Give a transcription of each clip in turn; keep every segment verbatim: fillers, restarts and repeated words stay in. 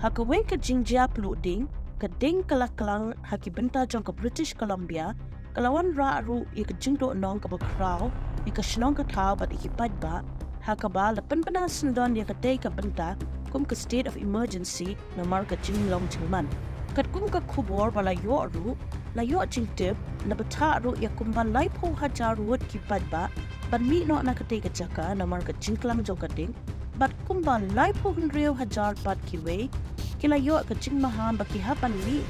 Ha kawei ka jingjia pluh ding, ka ding ka la klang ha ki bynta jong ka British Columbia, ka la wanrah ruh ïa ka jingduhnong kaba khraw ïa ka shnong ka thaw bad ïa ki paidbah, ha kaba la pynbna syndon ïa katei ka bynta kum ka state of emergency namar ka jinglong jingman. Katkum ka khubor ba la ïoh ruh, la ïoh jingtip, la bthah ruh ïa kumba laiphew hajar ngut ki paidbah ban mih noh na katei ka jaka namar ka jingklang jong ka ding, bad kumba laiphew hynriew hajar pat kiwei ki la ïoh ka jingmaham ba ki hap ban mih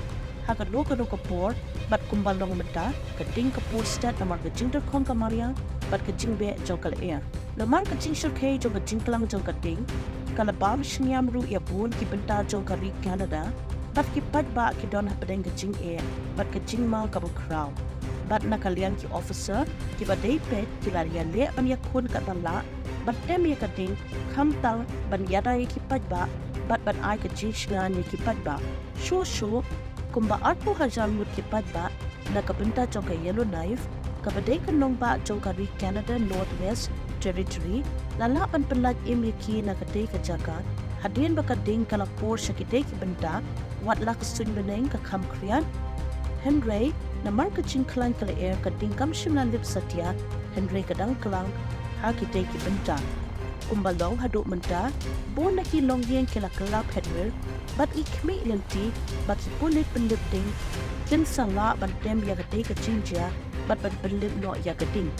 ha kano kano ka por, bad kumba long mynta, ka ding ka pur stet namar ka jingdyrkhong ka mariang bad ka jingbeh jong ka lyer. Namar ka jingshyrkhei jong ka jingklang jong ka ding, ka la bam shyngiam ruh ïa bun ki bynta jong ka ri Canada, bad ki paidbah ki don hapdeng ka jingeh bad ka jingma kaba khraw. Bad na ka liang ki officer kiba dei peit ki la ïaleh ban ïakhun katba lah ban tem ïa ka ding, khamtam ban ïada ïa ki paidbah bad ban ai ka jingshngaiñ ïa ki paidbah. Shuh shuh, kumba arphew hajar ngut ki paidbah na ka bynta jong ka Yellowknife, kaba dei ka nongbah jong ka ri Canada Northwest Territory, la lah ban pynlait im ïa ki na katei ka jaka hadien ba ka ding ka la pur sha kitei ki bynta, wat la ka suiñ bneng ka kham khriat. Hynrei namar ka jingkhlaiñ ka lyer, ka ding kam shym la lip satia, hynrei ka dang klang ha kitei ki bynta. Kumba long haduh mynta, bun na ki longïing ki la kylla phetwir bad i khmih lynti ba ki pulit pynlip ding kin sa lah ban tem ïa katei ka jingjia bad ban pynlip noh ïa ka ding.